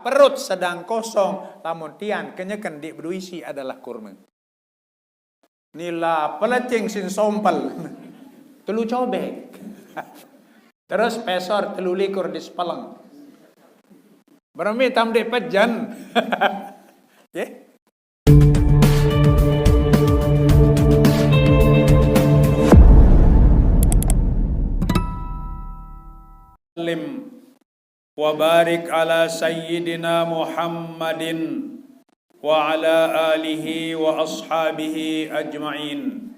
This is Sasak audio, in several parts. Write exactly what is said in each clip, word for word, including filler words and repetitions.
Perut sedang kosong, lamun tian kenyeken dik bedu isi adalah kurma. Nila pelecing sin sompel. Telu cobek. Terus pesor telu likur di sepeleng. Beremi tam dik pejan. Ye? Lim. Wa barik ala sayyidina Muhammadin wa ala alihi wa ashabihi ajma'in.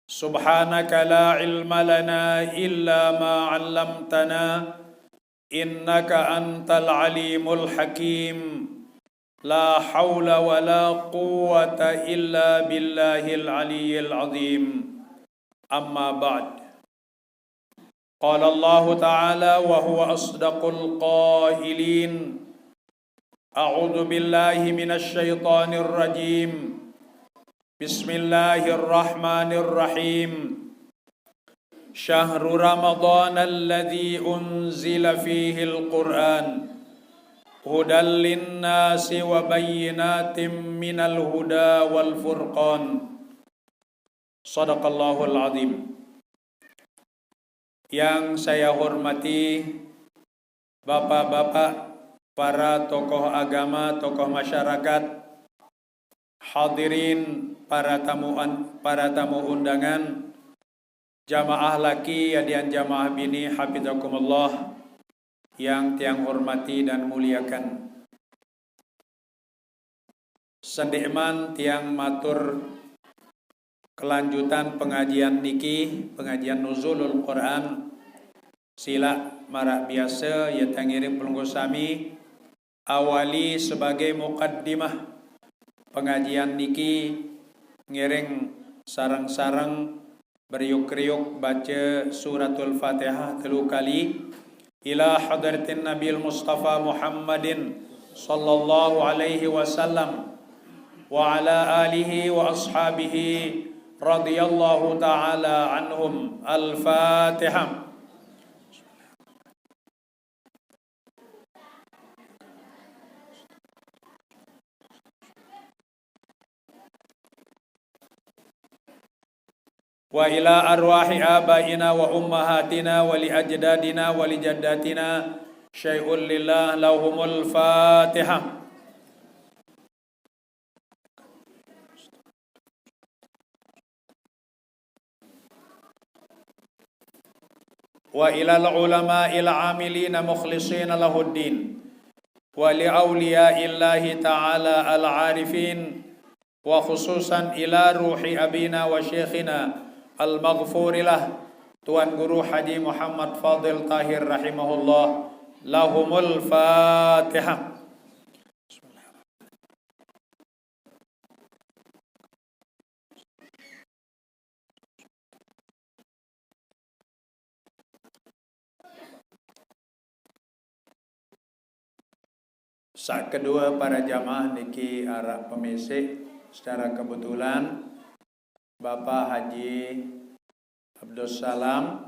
Subhanaka la ilma lana illa ma 'allamtana, innaka antal alimul hakim. La haula wa la quwwata illa billahil aliyyil azim. Amma ba'd. Qala Allahu ta'ala wa huwa asdaqul qailin. A'udzu billahi minasy syaithanir rajim. Bismillahirrahmanirrahim. Syahru Ramadan alladzi unzila fihil Qur'an hudal linnasi wa bayyinatim minal huda wal furqan. Sadaqallahul azim. Yang saya hormati bapak-bapak, para tokoh agama, tokoh masyarakat, hadirin, para tamu, para tamu undangan, jamaah laki yadian jamaah bini, hafizakumullah, yang tiang hormati dan muliakan. Sendikman tiang matur kelanjutan pengajian niki, pengajian Nuzulul Quran, sila marak biasa, ya tangiring pelungguh sami, awali sebagai mukaddimah pengajian niki, ngiring sareng-sareng beriuk-riuk baca Suratul Fatihah telu kali ila hadratin Nabil Mustafa Muhammadin sallallahu alaihi wasallam wa ala alihi wa ashabihi radhiyallahu ta'ala anhum. Al-Fatihah. Wa ila arwahi abaina wa ummahatina wa li ajdadina wa li jaddatina syai'un lillah lahumul Fatihah. Wa ilal ulama'il amilina mukhlisina lahuddin wa li awliyaillahi ta'ala al-arifin, wa khususan ila ruhi abina wa syaikhina al-maghfurilah Tuan Guru Haji Muhammad Fadil Tahir rahimahullah, lahumul Fatihah. Sak kedua para jamaah niki arak pemisik secara kebetulan Bapak Haji Abdus Salam,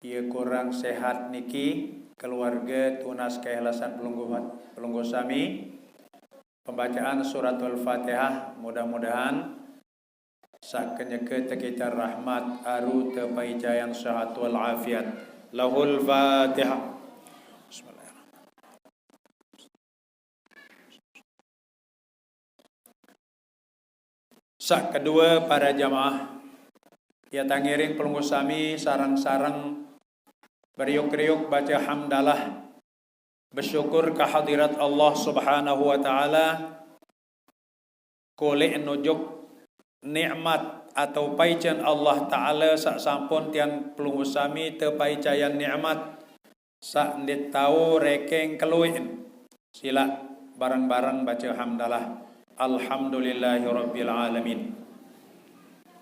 ia kurang sehat niki, keluarga tunas keikhlasan pelungguh, pelungguh sami. Pembacaan Suratul Fatihah, mudah-mudahan sakenyeke tekican rahmat aru tepaicayan sehat wal afiat. Lahul Fatihah. Bismillahirrahmanirrahim. Sak kedua para jamaah, ya tangiring pelungguh sami sareng-sareng beriuk-riuk baca hamdalah, bersyukur ke hadirat Allah Subhanahu wa Ta'ala, kolek nujuk nikmat atau paican Allah Ta'ala sak sampun tiang pelungguh sami tepaicayan nikmat, sak ndik tau rekeng keluin. Sila bareng-bareng baca hamdalah. Alhamdulillahirabbil alamin.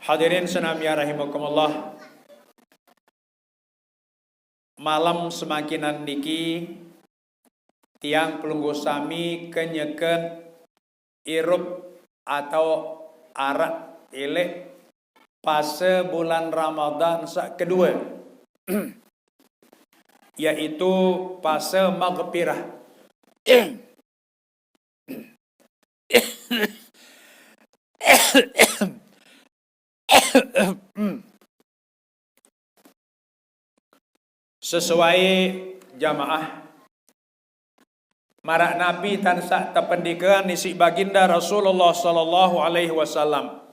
Hadirin senamia rahimakumullah. Malam semakinan niki tiang pelungguh sami kenyeken irup atau arak elek pasa bulan Ramadan sak kedua. yaitu pase maghfirah. Sesuai jamaah, marak napi tan sa' tependikean isi baginda Rasulullah sallallahu alaihi wasallam,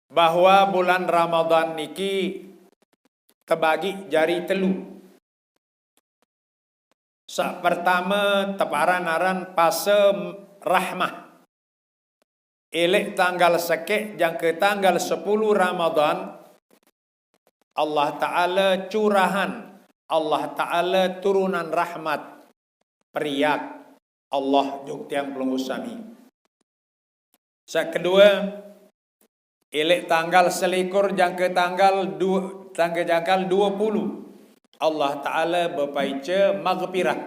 bahwa bulan Ramadan niki tebagi jari telu. Sa' pertama teparan aran pase rahmah. Elek tanggal sekek jangke tanggal sepuluh Ramadan, Allah Ta'ala curahan, Allah Ta'ala turunan rahmat, periak Allah jug tiang pelungguh sami. Sa' kedua, elek tanggal selikur jangke tanggal du-, jangke tanggal dua puluh, Allah Ta'ala bepaica maghfirah.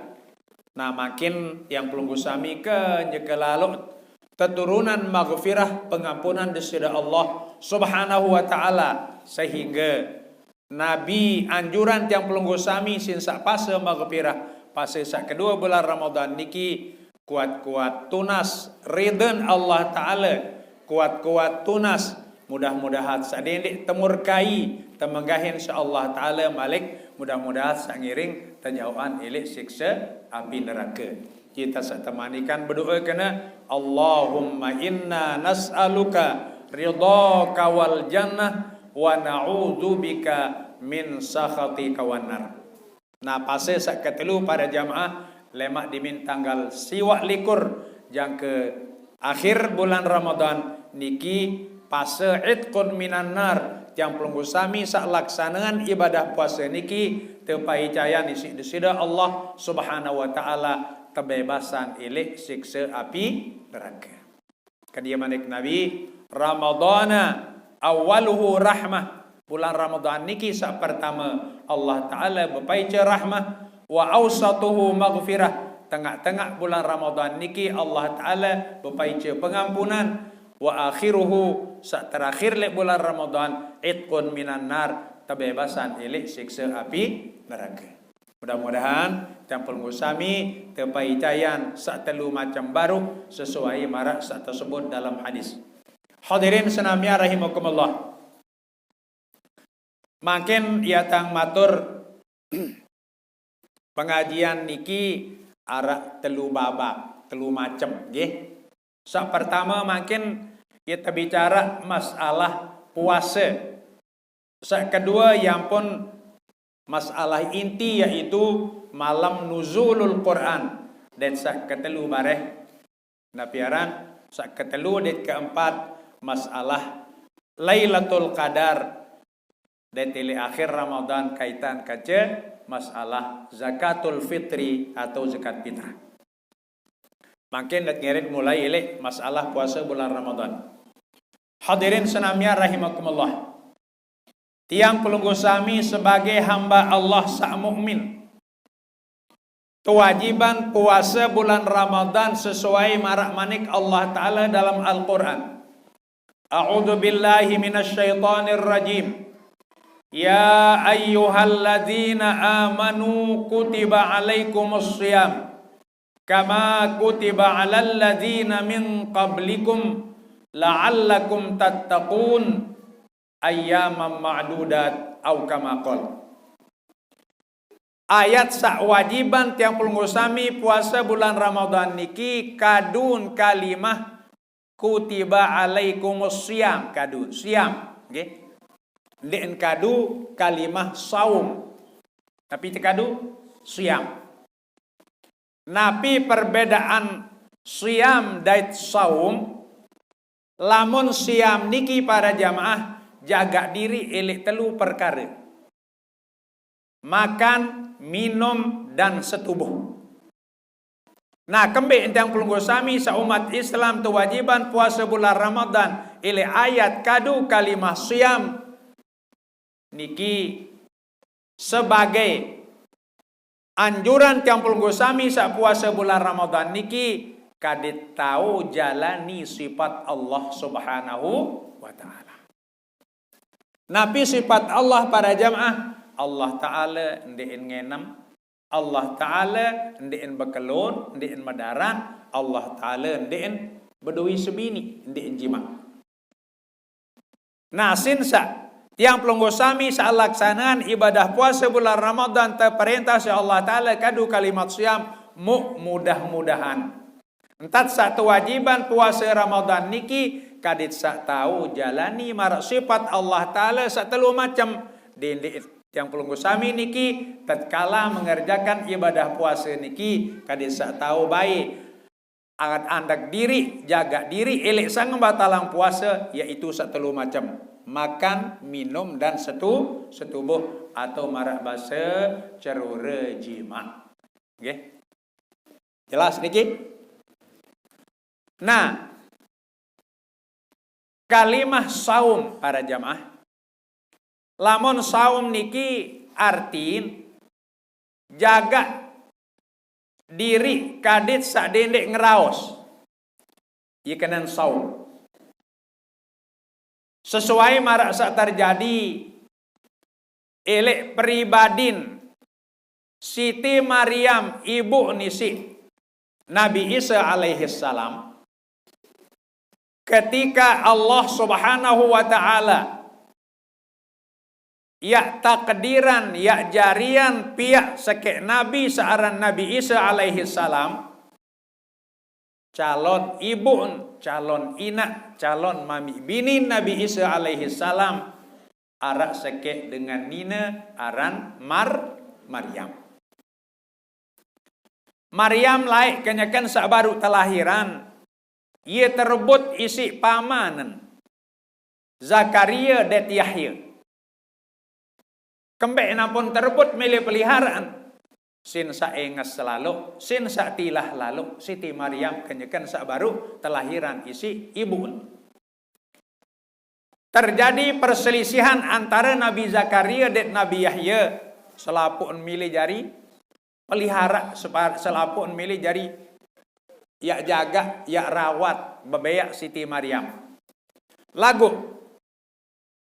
Nah, makin tiang pelungguh sami ke nyeke laluk teturunan maghfirah, pengampunan desida Allah Subhanahu wa Ta'ala, sehingga nabi anjuran tiang pelungguh sami sin sa' pase maghfirah, pase sa' kedua bulan Ramadan niki kuat-kuat tunas ridan Allah Ta'ala, kuat-kuat tunas. Mudah-mudahan sa' dendek temurkai, temenggahin sa' Allah Ta'ala malik, mudah-mudahan sa' ngiring tejauhan elek siksa api neraka. Kita sa' temanikan berdoa kena, Allahumma inna nas'aluka ridhaka wal jannah wa na'udzubika min sakhatika wan nar. Nah, pase sa' ketelu para jamaah, lemak dimin tanggal siwak likur jangke akhir bulan Ramadan niki pase itqun minan nar, tiang pelungguh sami sa' laksanaan ibadah puasa niki tepaicayan isi desida Allah Subhanahu wa Ta'ala tebebasan elek siksa api neraka. Kan dia manik Nabi, Ramadana awwaluhu rahmah. Bulan Ramadan niki sa' pertama Allah Ta'ala bepaica rahmah, wa awsatuhu maghfirah. Tengah-tengah bulan Ramadan niki Allah Ta'ala bepaica pengampunan, wa akhiruhu, sa' terakhir lek bulan Ramadan, itqun minan nar, tebebasan elek siksa api neraka. Mudah-mudahan tiang pelungguh sami tepaicayan sa' telu macam baru sesuai marak sa' tersebut dalam hadis. Hadirin senamian rahimakumullah. Makin ia tang matur pengajian niki arak telu babak, telu macam, nggih. Sa' pertama makin ia tebicara masalah puasa. Sa' kedua, ia pun masalah inti yaitu malam nuzulul Quran. Dan sa' ketelu bareh. Napi aran, sa' ketelu dan keempat masalah Lailatul Qadar. Dan tili akhir Ramadan kaitan kaca masalah zakatul fitri atau zakat fitrah. Makin dat ngeret mulai elek masalah puasa bulan Ramadan. Hadirin senamian rahimakumullah. Tiang pelungguh sami sebagai hamba Allah sa' mukmin, kewajiban puasa bulan Ramadan sesuai marak manik Allah Ta'ala dalam Al-Quran. A'udzu billahi minasy syaithanir rajim. Ya ayyuhalladzina amanu kutiba alaikumus siyam kama kutiba alal ladzina min qablikum la'allakum tattaqun, ayyaman ma'dudat, au kama qal. Ayat sa' wajiban tiang pelungguh sami puasa bulan Ramadan niki kadun kalimah kutiba alaikumus siyam, kadun siyam, nggih. Ndeqn kadu kalimah saum. Tapi tekadu siyam. Napi perbedaan siyam dait saum? Lamun siyam niki para jamaah jaga diri elek telu perkara. Makan, minum, dan setubuh. Nah, kembeq tiang pelungguh sami seumat Islam tewajiban puasa bulan Ramadan, elek ayat kadu kalimah siyam niki sebagai anjuran tiang pelungguh sami saq puase bulan Ramadan niki kadit tao jalani sifat Allah Subhanahu wa Ta'ala. Napi sifat Allah para jamaah? Allah Ta'ala ndeqen ngenem, Allah Ta'ala ndeqen bekelun, ndeqen medaran, Allah Ta'ala ndeqen bedoe sebini, ndeqen jima. Nah, sin saq tiang pelungguh sami saq laksanean ibadah puase bulan Ramadan teperentah siq Allah Ta'ala kadu kalimat siam, muq mudah-mudahan Ntat saq tewajiban puase Ramadan niki, kadit saq tao jalani maraq sipat Allah Ta'ala saq telu macem. Dendeq tiang pelungguh sami niki, tatkala mengerjakan ibadah puase niki, kadit saq tao bae. Angat andek diriq, jagaq diriq, eleq sangem batalang puase, yaitu saq telu macem. Makan, minum, dan setu-, setubuh, atau maraq base cerure jimaq. Nggih. Jelas niki? Nah, kalimah saum, para jamaah. Lamun saum niki artin jagaq diriq kadit saq dendeq ngeraos. Ie kenen saum. Sesuai maraq saq terjadi eleq pribadin Siti Maryam, ibuq nisiq Nabi Isa alaihissalam, ketika Allah Subhanahu wa Ta'ala yaq takdiran, yaq jarian piaq sekeq nabi saq aran Nabi Isa alaihissalam, calon ibuqn, calon inaq, calon mamiq binin Nabi Isa alaihissalam, araq sekeq dengan nine aran Mar-, Maryam. Maryam laeq kenyeken saq baruq telahiran, ie terebut isiq pamanen, Zakaria dait Yahya. Kembeq nampun terebut mele peliharaan, sin saq enges laloq, sin saq tilah laloq, Siti Maryam kenyeken saq baruq telahiran isiq ibuqn. Terjadi perselisihan antare Nabi Zakaria dait Nabi Yahya, selapuqn mele jari peliharaq, sepa-, selapuqn mele jari yaq jagaq, yaq rawat, bebeaq Siti Maryam. Laguq,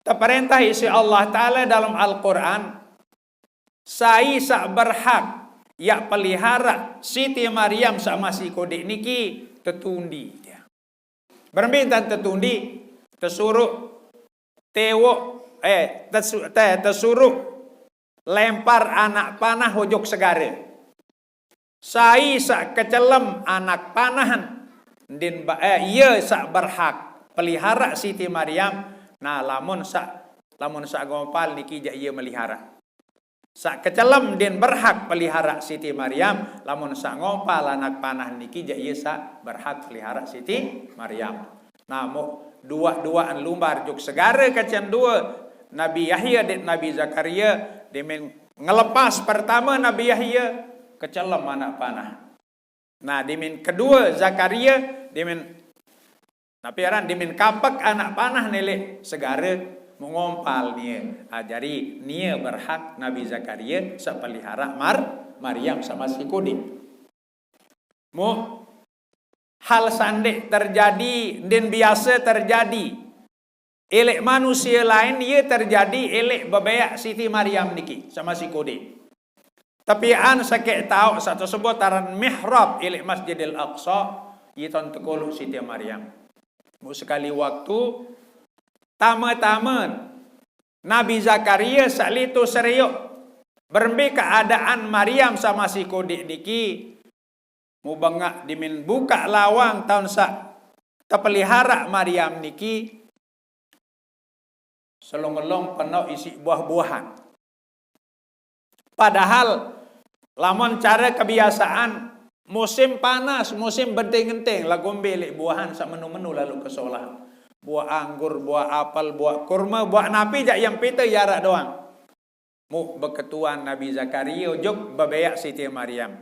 teperentah isiq Allah Ta'ala dalem Al-Qur'an, sai saq berhak yaq peliharaq Siti Maryam saq masih kodeq niki tetundi. Berembe ntan tetundi, tesuruq tewoq, eh, tesu-, te-, tesuruq lempar anak panah ojok segare. Sai saq kecelem anak panahn, ndin ba-, eh, ie saq berhak peliharaq Siti Maryam. Nah, lamun saq, lamun saq ngompal niki jaq ie meliharaq. Saq kecelem ndin berhak peliharaq Siti Maryam, lamun saq ngompal anak panah niki jaq ie saq berhak peliharaq Siti Maryam. Nah, muq dua-duaan lumbar juk segare kacen due, Nabi Yahya dait Nabi Zakaria, demen ngelepas pertame Nabi Yahya, kecelem anak panah. Nah, demen kedue Zakaria, demen, napi aran, demen kapek anak panah ne leq segare, muq ngompal nie. Ah, jari nie berhak Nabi Zakaria saq peliharaq Mar-, Maryam saq masih kodeq. Muq, hal saq ndeq terjadi, ndin biase terjadi. Eleq manusie lain ie terjadi eleq bebeaq Siti Maryam niki, saq masih kodeq. Tepiaqan sekeq taoq saq tesebut aran mihrab eleq Masjidil Aqsa, ie taoqn tekoloq Siti Maryam. Muq sekali waktu, tame-tamen Nabi Zakaria saq lito serioq berembe keadaan Maryam saq masih kodeq niki, mubengaq demen bukaq lawang taoqn saq tepeliharaq Maryam niki, selung-elung penoq isiq buah-buahan. Padahal lamun care kebiasaan, musim panas, musim benting-enting, laguq mbe leq buahan saq menu-menu laloq kesolah. Buaq anggur, buaq apel, buaq kurme, buaq napi jaq ie pite ie araq doang. Muq beketuan Nabi Zakaria ojok bebeaq Siti Maryam.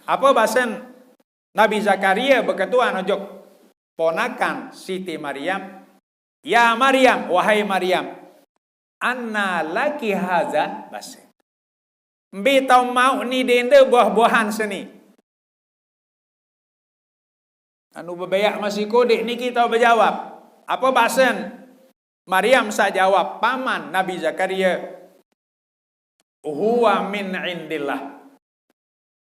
Ape basen Nabi Zakaria beketuan ojok ponakan Siti Maryam? "Ya Maryam, wahai Maryam, anna laki hadza?" Basen. "Mbe tao mauq ni dende buah-buahan seni?" Anu bebeaq masih kodeq niki tao bejawab. Ape basen Maryam saq jawab paman Nabi Zakaria? huwa min indillah.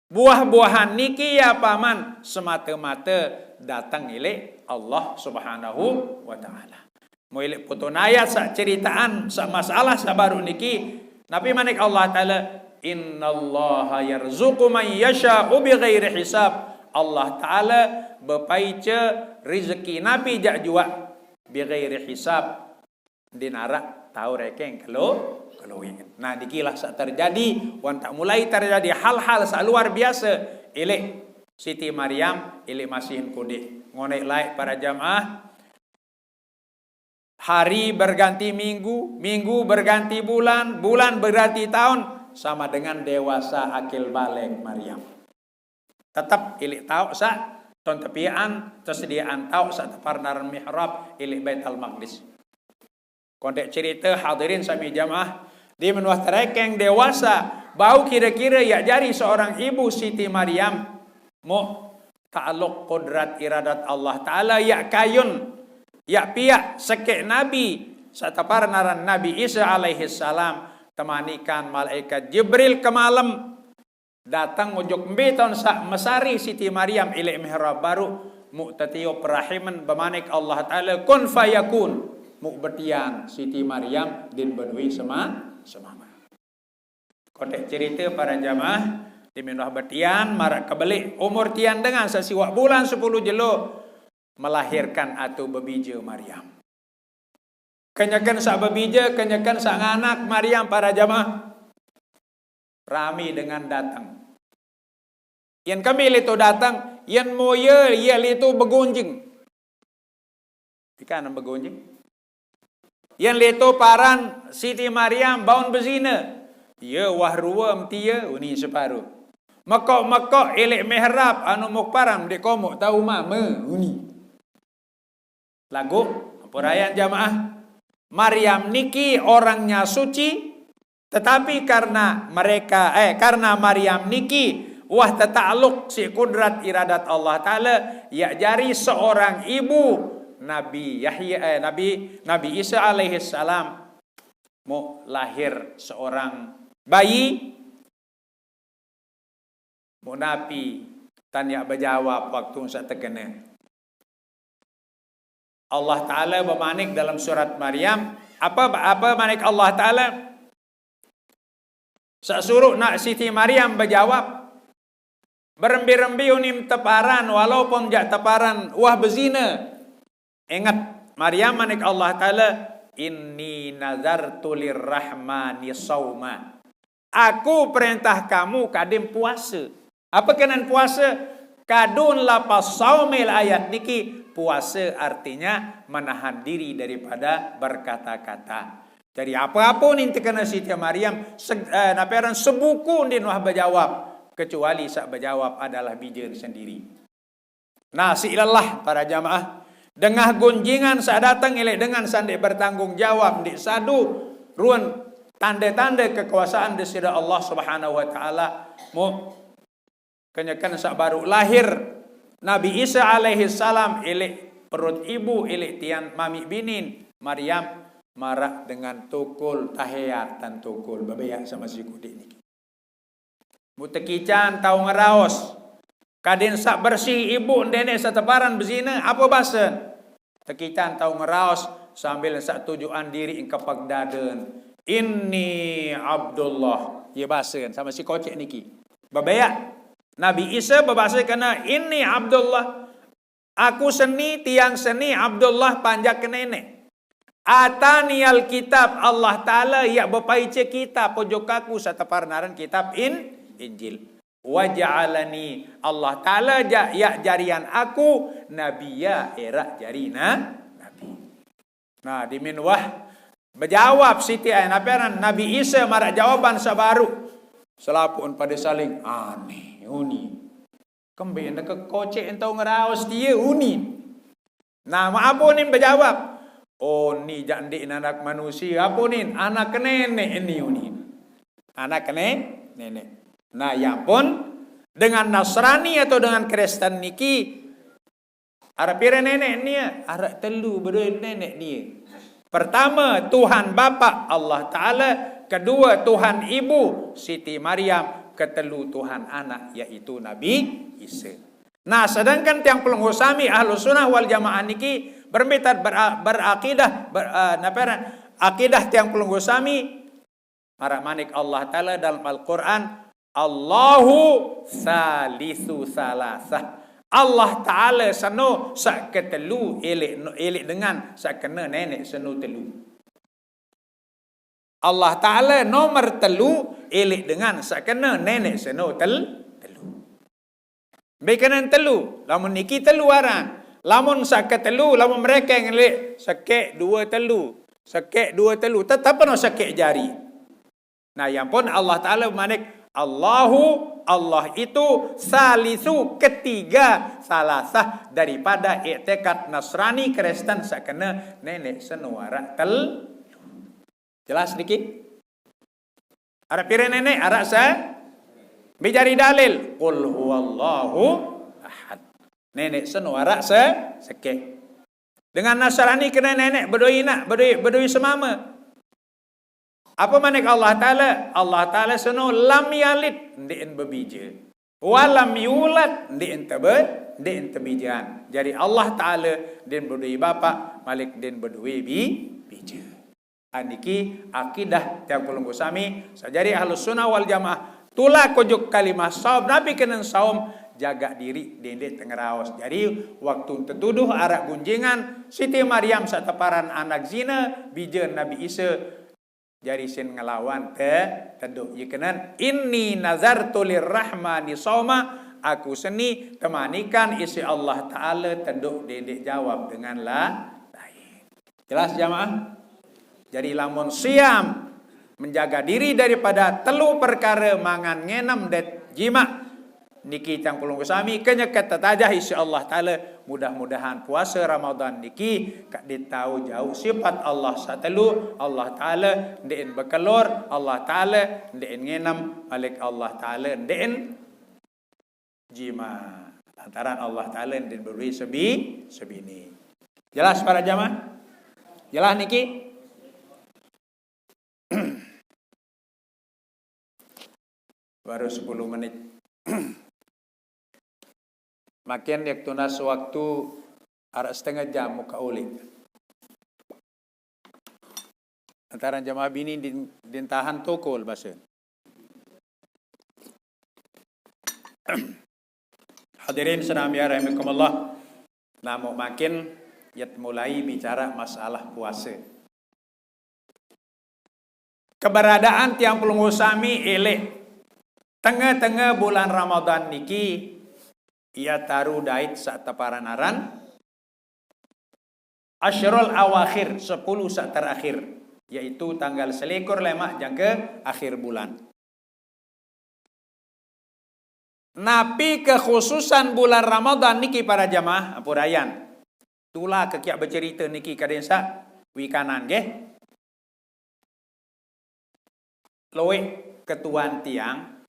Buah-buahan niki ya paman semata-mata datang ilik Allah Subhanahu wa taala. Mu ilik putun ayat sak ceritaan sak masalah sak baru niki, napi manik Allah Taala, "Innallaha yarzuqu man yasha'u bighairi hisab." Allah Taala bepaica rezeki napi jak juak bighairi hisab, din arak tau rekeng kelu keluing. Nah, dikilah sak terjadi, wan tak mulai terjadi hal-hal sak luar biasa ilik Siti Maryam ilik masih kudik. Ngonek laik para jamaah, hari berganti minggu, minggu berganti bulan, bulan berganti tahun, sama dengan dewasa akil baligh Maryam. Tetap ilik tauk sak ton tepian, tersediaan tauk sak tepar naran mihrab ilik Baitul Maqdis. Kontek cerita hadirin sami jamaah, di menua terekeng dewasa, bau kira-kira yak jari seorang ibu Siti Maryam, mu takluk kudrat iradat Allah Taala yak kayun, yak piak sekek Nabi, sak tepar naran Nabi Isa alaihi salam, temanikan malaikat Jibril ke malam, datang ujuk mbe taun sak mesari Siti Maryam ilik mihrab baru, mu tetiup rahimen bemanik Allah Taala, "Kun fayakun." Mu betian Siti Maryam din benui sema-, semama. Kontek cerita para jamaah, di menua betian, marak kebelik umur tian dengan sesiwak bulan sepuluh jelo, melahirkan atu bebija Maryam. Kenyeken sak bebija, kenyeken sak nganak Maryam para jamaah. Rami dengan datang. Yen kami litu datang, yen moye, ye litu begunjing. Ikan begunjing. Yen litu paran Siti Maryam baun bezina. Ye wah rua mtia uni separuh. Mekok-mekok ilik mihrab anu muk paran dik komuk tau mama uni. Lagu, purayan jamaah, Maryam niki orangnya suci, tetapi karena mereka, eh, karena Maryam niki wah tetakluk si kudrat iradat Allah Taala, yak jari seorang ibu Nabi Yahya, eh, Nabi, Nabi Isa alaihi salam, mu lahir seorang bayi, mu napi tan yak bejawab waktu sak tekena. Allah Taala bemanik dalam surat Maryam, apa, apa manik Allah Taala? Sak suruh nak Siti Maryam bejawab, "Berembi-rembi unim teparan, walaupun jak teparan wah bezina." Ingat, Maryam manik Allah Taala, "Inni nazartu lirrahmani sauma." Aku perintah kamu kadin puasa. Apa kenan puasa? Kadun lapas saumil ayat niki, puasa artinya menahan diri daripada berkata-kata. Jadi apa-apa nin tekena Siti Maryam, se-, eh, napi aran sebuku din wah bejawab, kecuali sak bejawab adalah bijen sendiri. Nah, si lelah para jamaah. Dengah gunjingan sak datang ilik dengan sandik bertanggung jawab, ndik sadu run tanda-tanda kekuasaan Desida Allah Subhanahu wa Taala. Mu kenyeken sak baru lahir Nabi Isa alaihi salam ilik perut ibu, ilik tian mami binin Maryam, marak dengan tukul tahiyat tan tukul bebeak sama si kudik niki. Mu tekican tau ngeraos. Kadin sak bersih ibu ndenek sak teparan bezina, apa basen? Tekican tau ngeraos sambil sak tujuan diri engkepak daden. "Inni Abdullah." Ye basen sama si kocek niki. Bebeak. Nabi Isa bebasa kena, "Inni Abdullah." Aku seni, tiang seni, Abdullah panjak ke nenek. Atani alkitab, Allah Taala yak bepaica kitab ujuk aku satepar naran kitab in-, Injil. Waja'alani, Allah Taala ja-, yak jarian aku nabia, erak jari na-, nabi. Nah, dimin wah bejawab Siti, eh, napi aran, Nabi Isa marak jawaban sabaru. Selapun pada saling aneh, uni. Kembe neke kocek entau ngeraos dia uni. Nah, ma apa nin bejawab? Oh, ni jak ndik anak manusia. Apa nin? Anak nenek ni uni. Anak ne-, nenek. Nah, ya pun dengan Nasrani atau dengan Kristen niki, arak pira nenek nia? Arak telu bedua nenek nia. Pertama, Tuhan Bapa Allah Taala, Kedua Tuhan Ibu, Siti Maryam. Ketelu Tuhan Anak, yaitu Nabi Isa. Nah, sedangkan tiang pelungguh sami Ahlus Sunnah wal Jamaah niki bermitat ber-, berakidah ber-, eh, napa aran? Akidah tiang pelungguh sami, marak manik Allah Taala dalam Al-Quran, "Allahu salisu salasah." Allah Taala seno sak ketelu, elek, elek dengan sak kena nenek seno telu. Allah Taala nomor telu, elek dengan sak kena nenek seno tel-, telu. Be kena telu, lamun niki telu aran. Lamun sak ketelu, lamun mereka ngelik sekek dua telu, sekek dua telu, tetap no sekek jari. Nah, yang pun Allah Taala manik, "Allahu, Allah itu salisu, ketiga, salasah daripada iktikad Nasrani Kristen sak kena nenek seno arak tel." Jelas niki? Arak pire nenek? Arak se-, be jari dalil, "Qul huwallahu ahad." Nenek seno arak se-, sekek. Dengan Nasrani kena nenek bedoi inak, bedoi, bedoi semama. Apa manik Allah Taala? Allah Taala seno lam yalid, ndeqen bebije. Wa lam yulad, ndeqen tebe-, ndeqen tebijean. Jari Allah Taala ndeqen bedoi bapak, malik ndeqen bedoi bi-, bije. Aniki akidah tiang pelungguh sami, sajari Ahlus Sunnah wal Jamaah. Tulak ujuk kalimah saum, napi kenen saum, jaga diri, dendeq tengeraos. Jari, waktu tetuduh arak gunjingan, Siti Maryam sak teparan anak zina, bije Nabi Isa, jari sin ngelawan te-, tedoq. Ye kenen, "Inni nazartu lirrahmani sauma," aku seni temanikan isi Allah Taala tedoq dendeq jawab dengan la-, lain. Jelas, jamaah? Jadi, lamun siam menjaga diri daripada telu perkara mangan, ngenem, dait jima, niki tiang pelungguh sami kenyeket tetajah, insyaallah taala, mudah-mudahan puasa Ramadan niki kak ditau jauh sifat Allah satelu, Allah Taala ndeqen bekelor, Allah Taala ndeqen ngenem, malik Allah Taala ndeqen jima. Lantaran Allah Taala ndeqen berui sebi-, sebini. Jelas para jamaah? Jelas niki? Baru sepuluh menit. Makin yak tunas waktu arak setengah jam muka ulik. Lantaran jamaah bini din, din tahan tokol base. Hadirin senamian rahimakumullah. Namo makin yet mulai bicara masalah puasa. Keberadaan tiang pelungguh sami elek. Tengah-tengah bulan Ramadan niki, ia taru dait sak teparan aran Asyrul Awakhir, sepuluh sak terakhir, yaitu tanggal selikur lemak jangke akhir bulan. Napi kekhususan bulan Ramadan niki para jamaah? Ampurayan. Tula kekiak becerita niki kadin sak wikanan, nggih. Lueq ketuan tiang,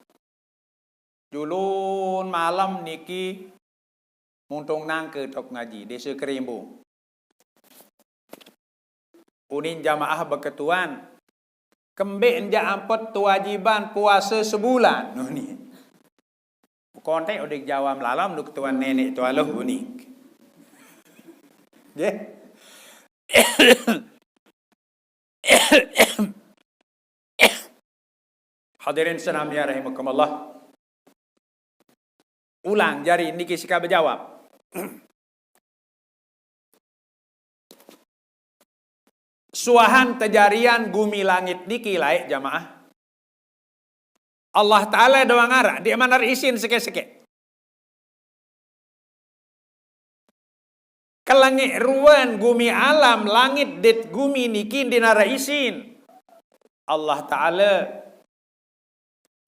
julun malem niki muntung nangke tok ngaji, Desa Kerimbung. Unin jamaah beketuan, "Kembeq enjak ampet kewajiban puase sebulan?" Unin. Kontek udah jawab lalam, duk tuan nenek tualoh unin. Nggih. Hadirin senamian rahimakumullah. Ulang jari niki sika bejawab. Suahan tejarian gumi langit niki laeq jamaah. Allah Taala doang araq, ndeqman araq isin sekeq-sekeq. Kelengeq ruen gumi alam, langit dait gumi niki ndeqn araq isin. Allah Taala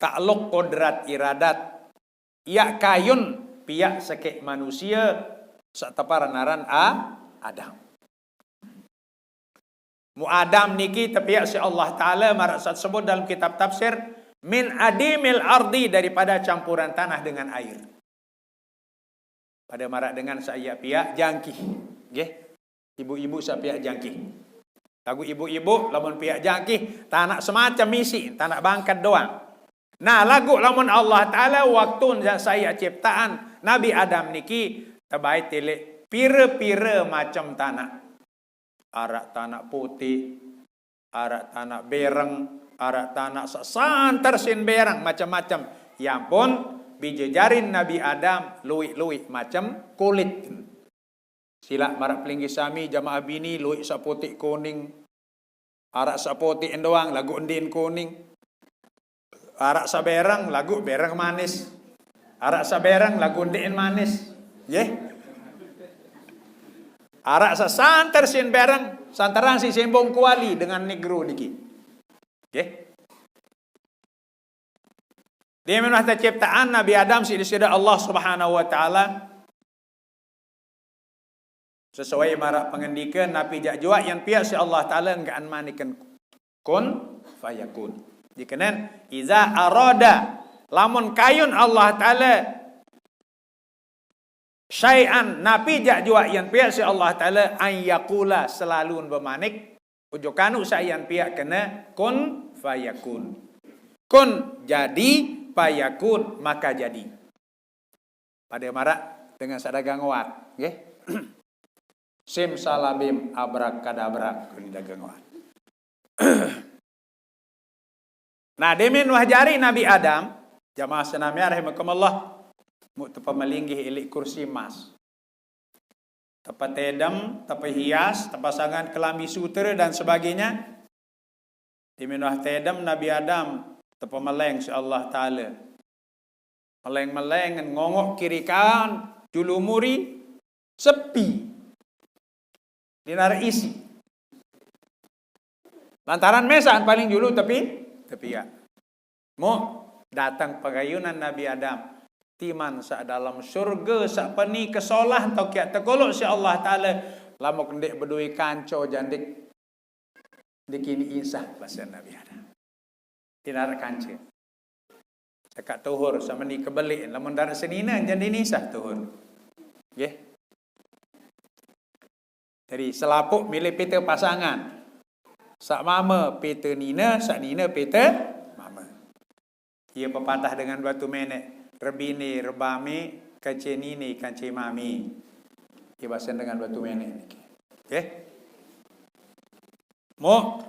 takluk kodrat iradat, iaq kayun piaq sekeq manusie saq teparan aran A-, Adam. Mu Adam niki tepiaq siq Allah Taala maraq saq tesebut dalam kitab tafsir, "Min adimil ardi", daripada campuran tanah dengan air. Pade maraq dengan saq iaq piaq jangkih. Nggih. Ibu-ibu saq piaq jangkih. Lagu ibu-ibu, lamun piak jangkih, tanak semacam isi, tanak bangkat doang. Nah, lagu lamun Allah Ta'ala waktu nja saya ciptaan Nabi Adam niki, tebai tilik pire-pire macam tanak. Arak tanak putih, arak tanak bereng, arak tanak sesanter sin bereng, macam-macam. Ya ampun, bijejarin Nabi Adam, luik-luik macam kulit. Silak marak pelinggih sami, jamaah bini, luik sak putik kuning. Arak sak putik endoang, lagu endin kuning. Arak sak bereng, lagu bereng manis. Arak sak bereng, lagu endin manis. Ye? Arak sak santer sin bereng, santeran si sembong kuali dengan negro niki. Ye? Dia menah terciptaan Nabi Adam si disida Allah Subhanahu wa Ta'ala. Sesuai marak pengendika, napi jak juak yang piak si Allah Ta'ala enggaan manikan kun fayakun. Dikenen, iza arada, lamun kayun Allah Ta'ala, syai'an, napi jak juak yang piak si Allah Ta'ala, an yakula, selalu bemanik, ujuk kanu sa yang piak kena kun fayakun. Kun, jadi, fayakun, maka jadi. Pada marak dengan sadagang wat, nggih. Simsalabim, abrakadabrak, kun dagang wat. Nah, demen wah jari Nabi Adam, jamaah senamian rahimakumullah, mu tepa melinggih ilik kursi emas. Tepa tedem, tepa hias, tepa sangan kelambi sutra dan sebagainya. Demen wah tedem Nabi Adam, tepa meleng si Allah Ta'ala. Meleng-meleng ngongok kiri kan, julu muri, sepi. Dinar isi. Lantaran mesaan paling julu tapi, tapi ya. Mu datang pagayunan Nabi Adam. Timan sa dalam surga, sa peni kesolah, tau kiak tekolok si Allah Ta'ala. Lamuk ndik bedui kanco jandik. Dikini insah, bahasa Nabi Adam. Dinar kanca. Cakak tuhur, sama ni kebelik. Lamun darat senina, jadi nisah tuhur. Nggih. Jadi, selapuk milih pita pasangan. Sak mama pita nina, sak nina pita mama. Ia pepatah dengan batu menek. Rebini rebami, kance nini kance mami. Ia bahasan dengan batu menek niki. Okey. Mu,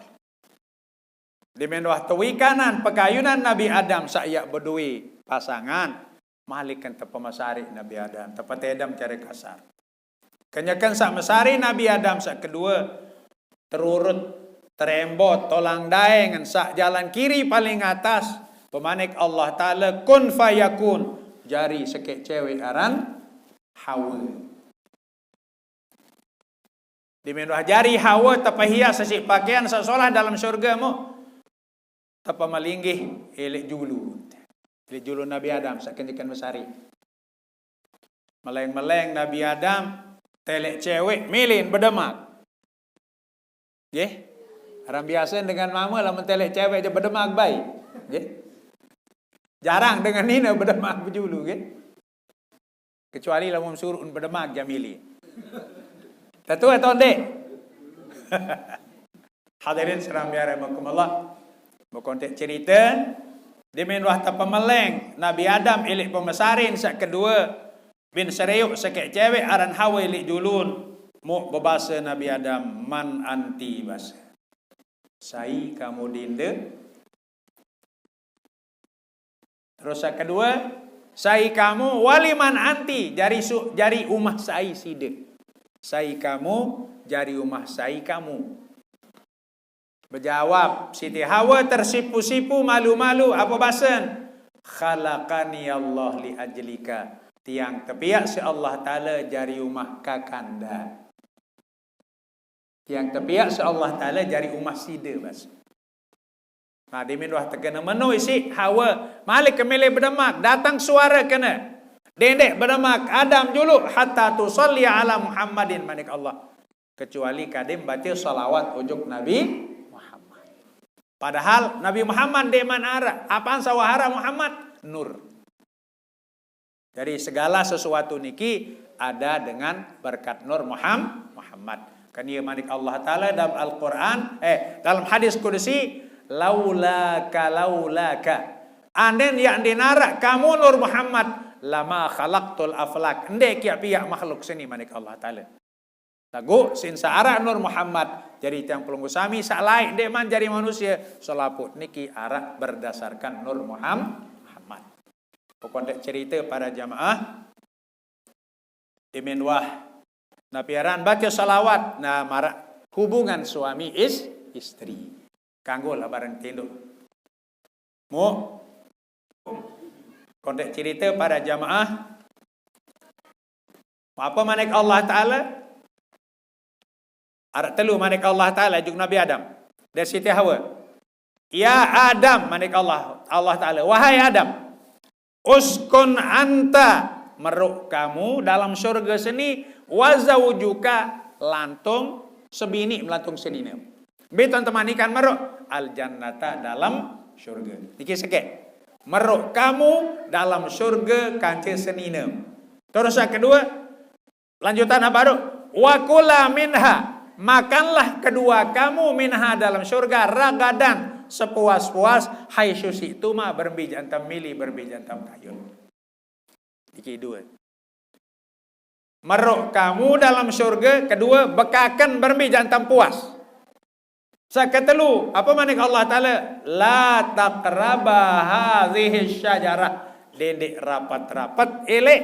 demen wah tewikanan pekayunan Nabi Adam sak yak bedui pasangan, malikan tepa mesari Nabi Adam, tepa tedem cara kasar. Kenyakan sak mesari Nabi Adam sak kedua, terurut, terembot, tolang daeng, sak jalan kiri paling atas, pemanik Allah Ta'ala, kun fayakun, jari sekek cewek aran Hawa. Demen wah jari Hawa tepa hias sesik pakaian sak solah dalam syurga mu. Tepa melinggih ilik julu. Ilik julu Nabi Adam, sak kenyakan mesari. Meleng-meleng Nabi Adam, telek cewek, milin bedemak. Nggih? Orang biasa dengan mama lamun telek cewek aja bedemak bai. Nggih? Jarang dengan nina bedemak bejulu, nggih? Kecuali lamun suruh un bedemak jamili. Tentu atau ndik? Hadirin sekalian rahimakumullah. Berkontek cerita, demen wah tepa meleng Nabi Adam ilik pemesarin sak kedua bin sereyuk sekek cewek aran Hawa ilik julun. Mu bebasa Nabi Adam, "Man anti?" basa. "Sai kamu dinda?" Terus yang kedua, "Sai kamu waliman anti?" Jari su, jari umah sai sida. "Sai kamu?" Jari umah sai kamu. Bejawab Siti Hawa tersipu-sipu, malu-malu, apa basen? "Khalaqani Allah li ajlika." Tiang tepiak si Allah Ta'ala jari umah kakanda. Tiang tepiak si Allah Ta'ala jari umah sida, bas. Nah, demen wah tekena menu isi Hawa, malik ke milih bedemak, datang suara kena. Dendek bedemak, "Adam juluk, hatta tusalli ala Muhammadin," manik Allah. "Kecuali kadem baca salawat ujuk Nabi Muhammad." Padahal Nabi Muhammad deman ara, apaan sawahara Muhammad? Nur. Jadi segala sesuatu niki ada dengan berkat nur Muham-, Muhammad. Kan iye manik Allah Ta'ala dalam Al-Quran, eh, dalam hadis kudusi, "Laulaka, laulaka." Anden yak ndeq naraq kamu Nur Muhammad, "lama khalaqtul aflak." Ndeq kiaq piaq makhluk seni manik Allah Ta'ala. Laguq sin saq araq Nur Muhammad, jari tiang pelungguh sami saq laeq ndeqman jari manusie, selapuq niki araq berdasarkan Nur Muham-, Muhammad. Pokok ndeq cerite para jamaah, demen wah napi aran bace salawat, nah, maraq hubungan suami is-, istri. Kanggo lah bareng tinduk. Mu, kontek cerita para jamaah. Apa manik Allah Ta'ala? Araq telu manik Allah Ta'ala juk Nabi Adam. Dari Siti Hawa. "Ya Adam," manik Allah, Allah Ta'ala, "Wahai Adam, uskun anta," meruk kamu dalam surga seni, "wa zaujuka," lantung sebini melantung senine. Mbe tun temanikan meruk? "Al jannata," dalam surga. Niki sekeq. Meruk kamu dalam surga kance senine. Terus yang kedua, lanjutan apa baruq? "Wa kula minha," makanlah kedua kamu, "minha," dalam surga, "ragadan," sepuas-puas, "haitsu syi'tuma," berembe jaq entan mili, berembe jaq entan kayun. Niki due. Meruk kamu dalam surga, kedue, bekaken berembe jaq entan puas. Saq ketelu, apa manik Allah Ta'ala? "La taqraba hadzihi syajarah." Dendeq rapet-rapet eleq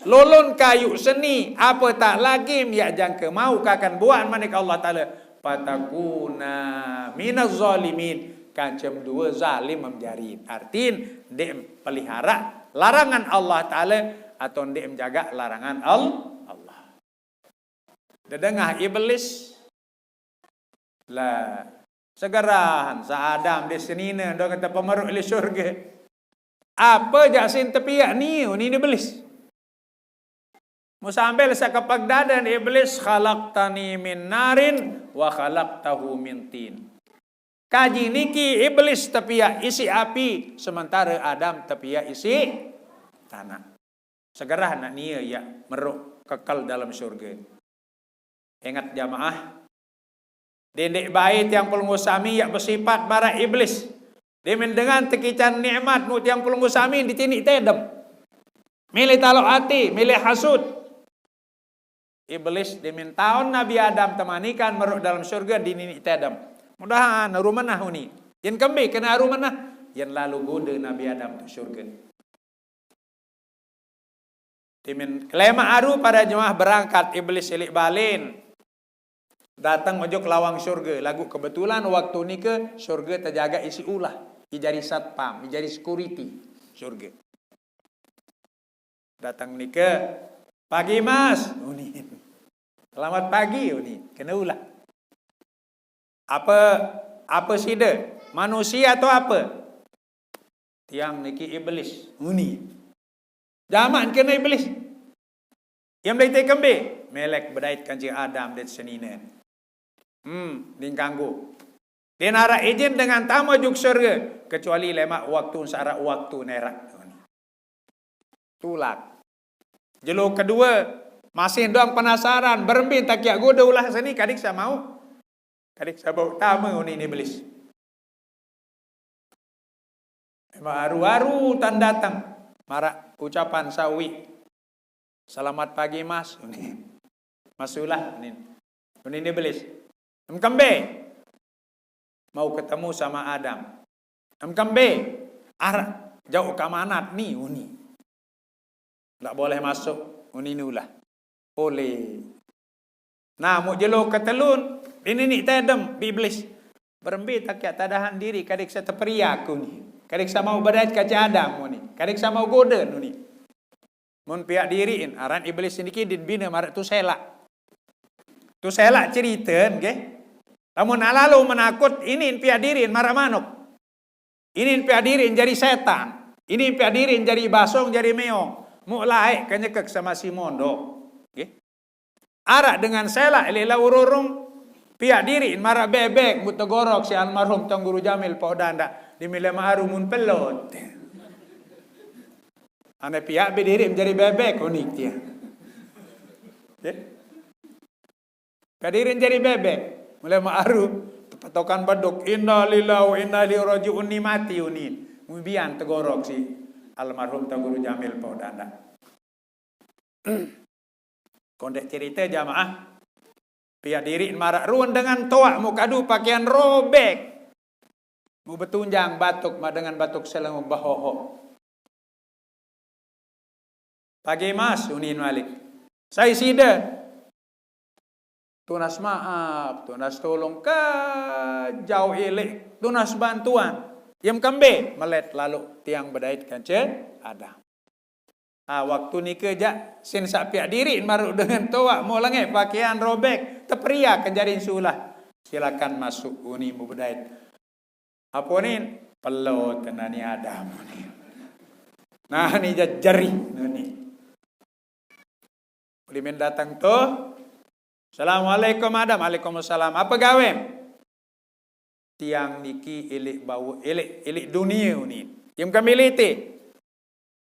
lolon kayuq seni, apa taq lagim yaq jangke mauq kakan buaq manik Allah Ta'ala, "fatakuna minaz zalimin," kancem due zalim menjari. Artin, ndeq pelihara larangan Allah Ta'ala atau ndeq menjaga larangan Al-, Allah. Dedengah Iblis. Lah, segerahan sa Adam di senine dong tepemeruk leq surge. Apa jaq sin tepiaq nie unin Iblis? Musambil sekepeg daden Iblis, "Khalaqtani min narin wa khalaqtahu min tin." Kaji niki Iblis tepiaq isiq api, sementare Adam tepiaq isiq tanaq. Segerah naq nie yaq meruk kekel dalem surge. Inget jamaah, dendeq bae tiang pelungguh sami yaq besipat maraq Iblis. Demen dengan tekican nikmat muq tiang pelungguh sami ditiniq tedem. Mele taloq ati, mele hasut. Iblis demen taun Nabi Adam temanikan meruk dalem surge ditiniq tedem. Mudahan aru menah uni. Yen kembe kene aru menah? Yen lalo gode Nabi Adam tuq surge. Demen kelemaq aru para jemaah berangkat, Iblis silik balen. Dateng ojok lawang surge, laguq kebetulan waktu nike surge tejagaq isiq ulah. Ijari satpam, ijari security surge. Dateng nike, "Pagi, Mas," unin. "Selamat pagi," unin. Kene ulah. "Ape, ape side? Manusie atau ape?" "Tiang niki Iblis," unin. Jamaq kene Iblis. Ie mele ite kembe? Mele bedait kance Adam dait senine. Hmm, ndeq kanggo. Ndeq naraq ijin dengan tame juk surge, kecuali lemaq waktu saq araq waktu neraq. Tulak. Jelo kedue, masih doang penasaran, berembe taq kiaq gode ulah seni, kadeq saq mauq. Kadeq saq mauq tame unin Iblis. Lemaq aru-aru tan dateng, maraq ucapan sawi, "Selamat pagi, Mas," unin. "Mas ulah," unin. Unin Iblis, "Em kembe?" "Mau ketemu sama Adam." "Em kembe?" "Araq jauq keamanat ni," unin. "Ndak boleh masuk," unin ulah. Pole. Nah, muq jelo ketelun, ditiniq tedem Iblis. "Berembe taq kiaq tadahan diriq, kadeq saq teperiak," unin. "Kadeq saq mauq bedait kance Adam," unin. "Kadeq saq mauq gode," unin. Mun piaq diriqn, aran Iblis niki din bine maraq tuselaq. Tuselaq ceriten, nggih. Lamun alalo menakut, inin piaq diriqn maraq manuk. Inin piaq diriqn jari setan. Inin piaq diriqn jari basong, jari meong. Muq laeq kenyekek semasi mondok. Nggih. Araq dengan selaq leq laur rurung, piaq diriqn maraq bebek, muq tegorok siq almarhum Tuan Guru Jamil Pok Dandak, di mile ma'aru mun pelot. Ane piaq be diriq menjari bebek, unin tie. Nggih. Kadirin jari bebek. Mulai maaru, tepatokan beduk. Inna lillahi wa inna ilaihi raji'un ni mati unin. Mubian tegorok si almarhum Tuan Guru Jamil Pau Danda. Kondek cerita jamaah. Pia diri marak ruan dengan toak mu kadu pakaian robek. Mu betunjang batuk ma dengan batuk selemu bahoho. Pagi mas unin malik. Sai sida. Tunas maaf, tunas tolong ka jauh ilik, tunas bantuan. Yem kembe melet lalu tiang bedait kance ada. Ah, waktu nika jak sin sak piak diri maruk dengan toak mau lengek pakaian robek teperia ke jarin sulah. Silakan masuk uni mu bedait. Apa ni? Pelot nani ada mu ni. Nah ni jajari ni. Udah main datang tu. Assalamualaikum Adam. Waalaikumsalam. Apa gawe? Tiang niki ilik bau ilik ilik dunia ni. Yang kami liti.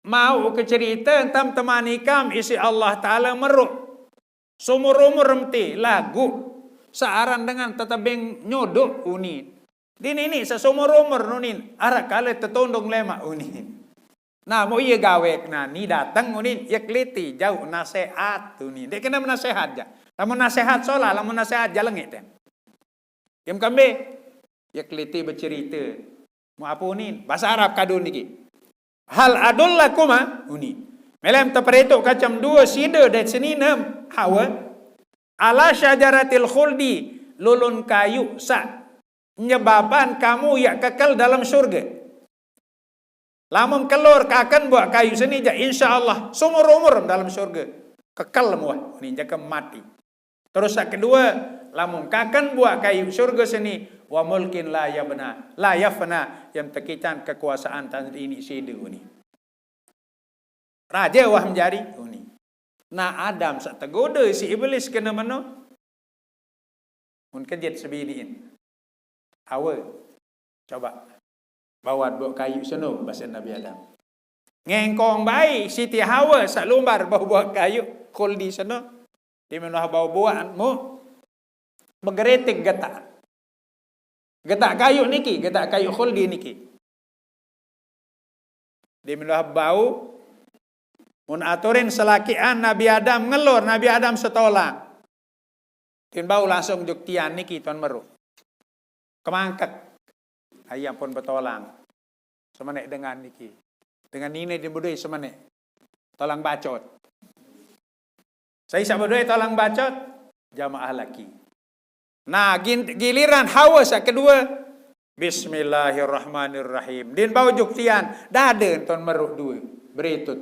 Mau ke cerita entam temani kam isi Allah Taala meruk. Sumur umur mti lagu searan dengan tetebing nyodok unin. Di nini sesumur umur nunin arak kale tetondong lemak unin. Nah, mau iya gawek nani datang unin, iya keliti jauh nasehat unin. Dek kena menasehat ja. Lamun nasehat solah, lamun nasehat jalengit tem. Yang kembe, ya keliti bercerita. Mau apa unin? Bahasa Arab kadun niki. Hal adul lakuma uni. Melem teperetuk kacam dua sida dari sini enam hawa. Ala syajaratil khuldi lulun kayu sa nyebaban kamu ya kekal dalam surga. Lamun kelor kakan buat kayu seni ja insya Allah sumur umur dalam surga. Kekal muah ni jaga mati. Terus yang kedua, lamun kakan buah kayu surga seni wa mulkin la yabna, la yafna yang tekican kekuasaan tan ini sidu ni. Raja wah menjadi uni. Nah Adam sak tegoda si iblis kena meno. Mun kejit sebidiin. Hawa. Coba. Bawat buat kayu seno bahasa Nabi Adam. Ngengkong baik Siti Hawa sak lumbar bau buat kayu khuldi seno. Di mana bau buat mu begeretik getak. Getak kayu niki, getak kayu khuldi niki. Di mana bau mun aturin selakian Nabi Adam ngelor, Nabi Adam setolang. Tin bau langsung juktian niki tuan meru. Kemangkek. Ayam pun betolang. Semenek dengan niki. Dengan nini di budai semenek. Tolang bacot. Saya isap berdua tolang bacot. Jamaah laki. Nah, gin- giliran hawa sak kedua. Bismillahirrahmanirrahim. Din bau juktian. Dada tuan meruk dua. Beritut.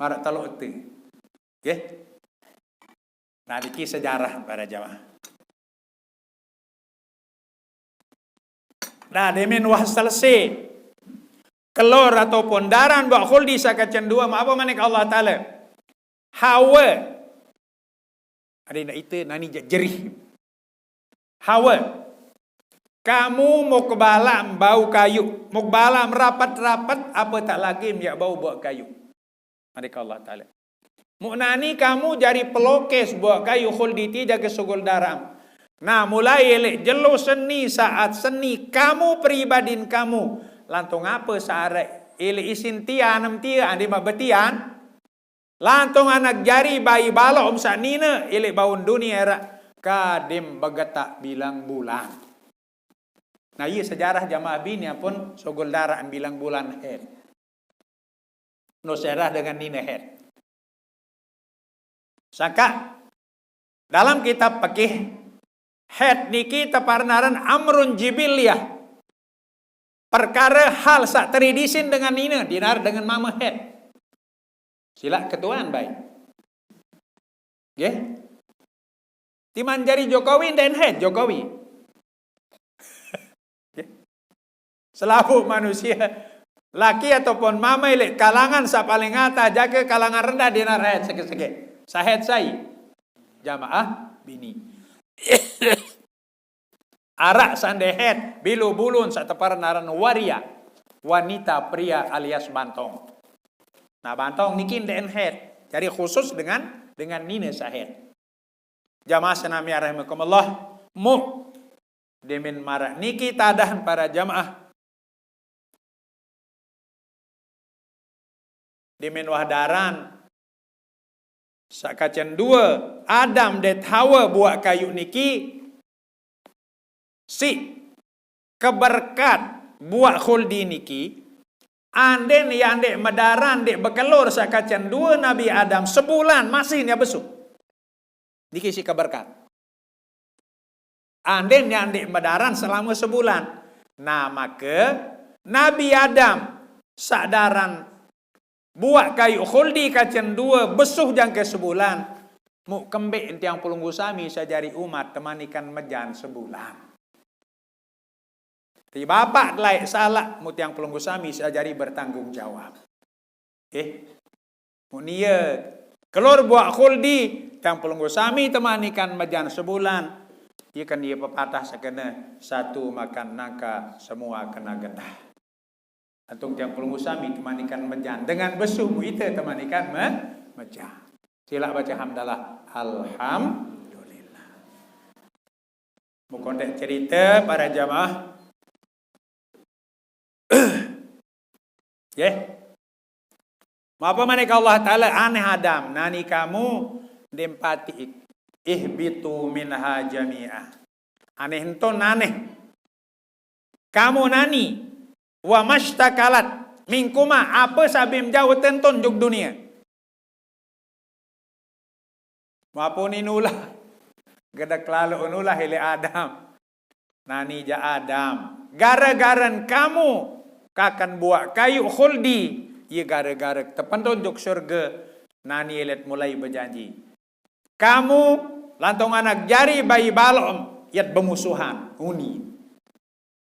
Marak telok tu. Okay? Nah, diki sejarah para jamaah. Nah, demin wah selesai. Kelor ataupun daran buat khuldi sakacan dua, ma apa manik Allah Ta'ala? Hawa. Ada nak ita, nani jerih. Hawa. Kamu mau kebala bau kayu. Mau kebala rapat-rapat, apa tak lagi minyak bau buat kayu. Manik Allah Ta'ala. Muknani kamu jari pelokes buat kayu khuldi ti jaga sugul daram. Nah, mulai elek jelo seni saat seni kamu peribadin kamu. Lantung apa sarai elek isin tian em tia andi mak betian. Lantung anak jari bayi balok em sak nina elek baun dunia era kadim begetak bilang bulan. Nah, iya sejarah jamaah bini pun sugul daram bilang bulan head. No sejarah dengan nina head. Saka dalam kitab fikih head niki teparnaran amrun jibiliyah. Perkara hal sak teridisin dengan nina dinar dengan mama head. Sila ketuan baik. Nggih. Timan jari Jokowi dan head Jokowi. Nggih. Selaku manusia laki ataupun mama elek kalangan sak paling atas jaga kalangan rendah dinar head seke-seke. Sahead sai. Jamaah bini. Arak sandehet bilu bulun sak tepar naran waria. Wanita pria alias bantong. Nah, bantong niki ndeen head. Jadi khusus dengan dengan nina sahead. Jamaah senamian rahimakumullah, mu' demen maraq niki tadahan para jamaah. Demen wah daran saq kacen due Adam dait Hawa buaq kayuq niki, siq keberkat buaq khuldi niki, anden yaq ndeq medaran, ndeq bekelor saq kacen due Nabi Adam sebulan masih ne besuh. Niki siq keberkat. Anden yaq ndeq medaran selame sebulan. Nah, make Nabi Adam saq daran buaq kayuq khuldi kacen due besuh jangke sebulan, mu' kembeq tiang pelungguh sami saq jari umat temanikan mejan sebulan? Ti bapaq laeq salaq, mu' tiang pelungguh sami saq jari bertanggung jawab. Eh, mu' nie kelor buaq khuldi, tiang pelungguh sami temanikan mejan sebulan. Ie ken ie pepatah sekene, satu makan nangka, semua kena getah. Antuk tiang pelungguh sami temanikan mejan. Dengan besuh mu' ite temanikan me-, mejan. Silaq bace hamdalah. Alhamdulillah. Mu' konteq cerite para jamaah. Nggih. Mapa manik Allah Taala, "Aneh Adam, nani kamu ndeq patiq. Ihbitu minha jami'a." Aneh enton aneh. Kamu nani, wa mashtakalat minkuma, ape saq bim jauq tenton juk dunie. Mapunin ulah. Gedek lalo ulah ileq Adam. Nani jaq Adam. Gare-garen kamu kaken buaq kayuq khuldi, ie gare-gare tepenton juk surge, nani ilet mulai bejanji. Kamu lantong anak jari bayi baloq, yet bemusuhan, uni.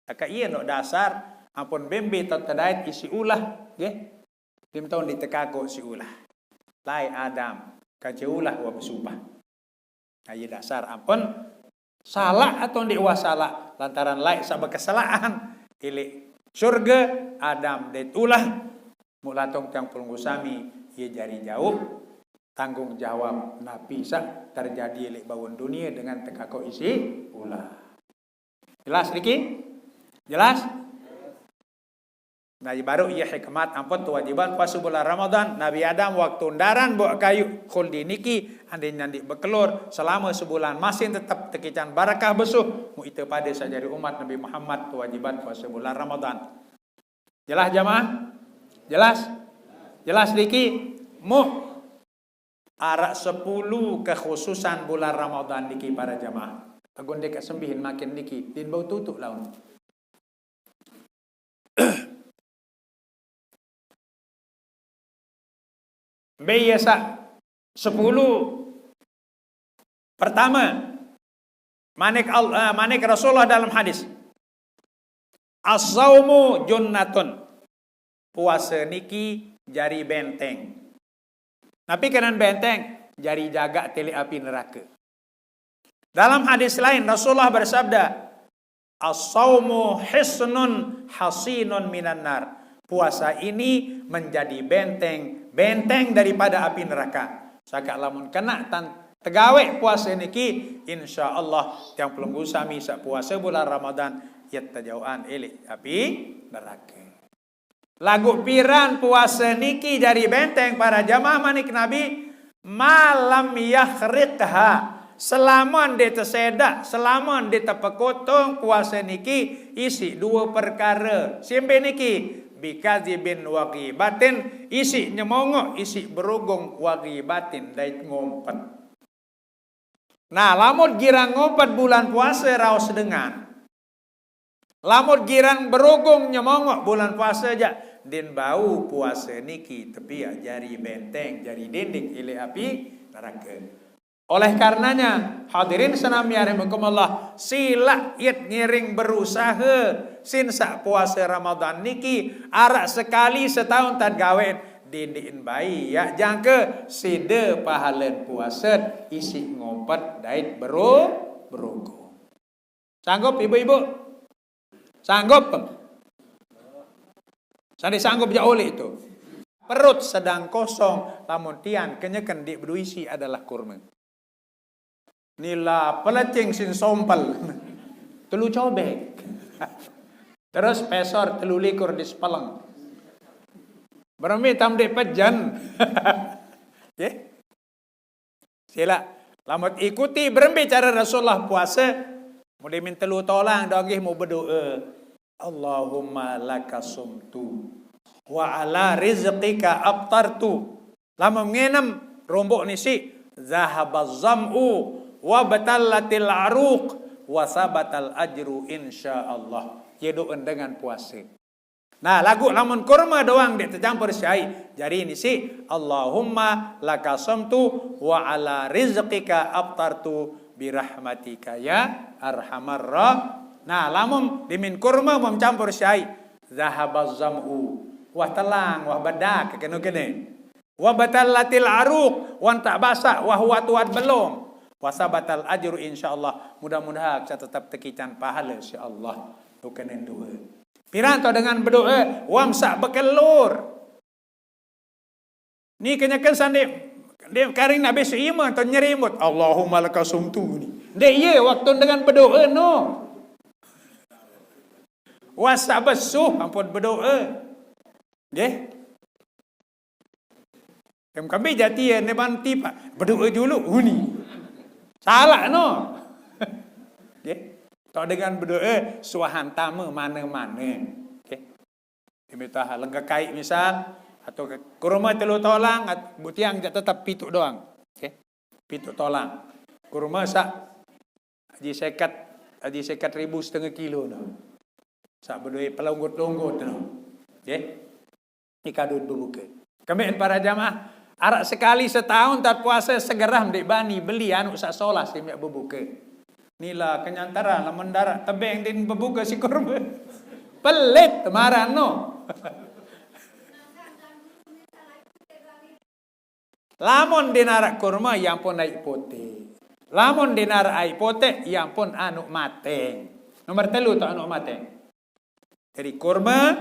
Aka ie noq dasar, ampun bembe tau tedait isiq ulah, nggih. Bim tau ndeq tekakoq siq ulah. Laeq Adam, kance ulah wah besupah. Nah, ie dasar ampun salaq atau ndeq wah salaq, lantaran laeq saq bekeselaqan ileq surge, Adam dait ulah, mu' lantong tiang pelungguh sami, ie jari jauq tanggung jawab napi saq terjadi leq baun dunie dengan tekakoq isiq ulah. Jelas niki? Jelas? Nah, baruq ie hikmat ampun tewajiban puase bulan Ramadan. Nabi Adam waktu ndaran buaq kayuq khuldi niki, andin nyandiq bekelor selame sebulan, masih tetep tekican barakah besuh. Mu' ite pade saq jari umat Nabi Muhammad tewajiban puase bulan Ramadan. Jelas, jamaah? Jelas? Jelas niki? Mu' araq sepulu kekhususan bulan Ramadan niki, para jamaah. Laguq ndeq kesembihin makin niki, din bau tutuq laun. Mbe ie saq sepulu? Pertame, manik Al-, eh, manik Rasulullah dalam hadis, "As-saumu junnatun." Puase niki jari benteng. Napi kenan benteng? Jari jagaq te leq api nerake. Dalam hadis lain, Rasulullah bersabda, "As-saumu hisnun hasinun minan nar." Puasa ini menjadi benteng, benteng daripada api neraka. Sakaq lamun kenaq tan tegaweq puase niki, insya Allah tiang pelungguh sami saq puase bulan Ramadan, yet tejauqan ileq api nerake. Laguq piran puase niki jari benteng para jamaah, manik Nabi, "Ma lam yakhriqha." Selamun ndeq tesedaq, selamun ndeq tepekotong puase niki isiq due perkare. Simbe niki, bikadzibin wa ghibatin, isiq nyemongoq, isiq berogong, wa ghibatin, dait ngompet. Nah, lamun girang ngompet bulan puase raos dengan. Lamun girang berogong nyemongoq bulan puase jaq, din bau puase niki tepiaq jari benteng, jari dinding ileq api nerake. Oleh karenanya, hadirin senamian rahimakumullah, silaq yet ngiring berusahe sin saq puase Ramadan niki araq sekali setaun tan gaweqn, dindiqn bae yaq jangke side pahalen puase isiq ngompet dait bero-, berogong. Sanggup, ibu-ibu? Sanggup? Sandi sanggup jaq uleq tu. Perut sedang kosong, lamun tian kenyeken ndeq bedoe isi adalah kurme. Nila pelecing sin sompel. Telu cobek. Terus pesor telu likur di sepeleng. Berembe tam dek pejan. Nggih. Sila. Lamun ikuti berembe cara Rasulullah puasa, mudi min telu tolang dong nggih mu berdoa. Allahumma laka sumtu wa ala rizqika aftartu. Lamun ngenem, rombok nisi, zahabaz zam'u wa batallatil aruq wa sabatal ajru insyaallah. Ye doen dengan puasa. Nah, lagu lamun kurma doang dek tercampur syai. Jadi nisi, Allahumma laka sumtu wa ala rizqika aftartu birahmatika ya arhamar ra-, Nah, lamun dimin kurma mun campur syai. Zahabaz zam'u. Wah telang, wah bedak, kenu kene. Wa batallatil aruq, wan tak basak, wah watuat belum. Wa sabatal ajru insyaallah. Mudah-mudahan saya tetap tekican pahala insyaallah. Bukan dua. Piran to dengan berdoa, wam sak bekelur. Ni kenyakan sandi, dia karing nabi seima to nyerimut. Allahumma laka sumtu ni. Dek ye waktu dengan berdoa no. Wasa besuh ampun berdoa. Nggih. Em kami jati ya ne banti pak. Berdoa dulu uni. Salah no. Nggih. Tok dengan berdoa suahan tama mana-mana. Nggih. Diminta lega kai misal atau ke kurma telu tolang at-, butiang jak tetap pitu doang. Nggih. Pitu tolang. Kurma sak aji seket, aji seket ribu setengah kilo no. Sak berdoa pelunggut-lunggut no. Nggih. Ikadut bebuka. Kemben para jamaah, arak sekali setahun tak puasa segerah ndik bani beli anu sak solah si miak bebuka. Nila kenyantara lamun darak tebeng din bebuka si kurma. Pelit marah no. Lamun din arak kurma, yang pun aik putih. Lamun din arak aik putih, yang pun anu mateng. Nomor telu tu anu mateng. Jadi kurma,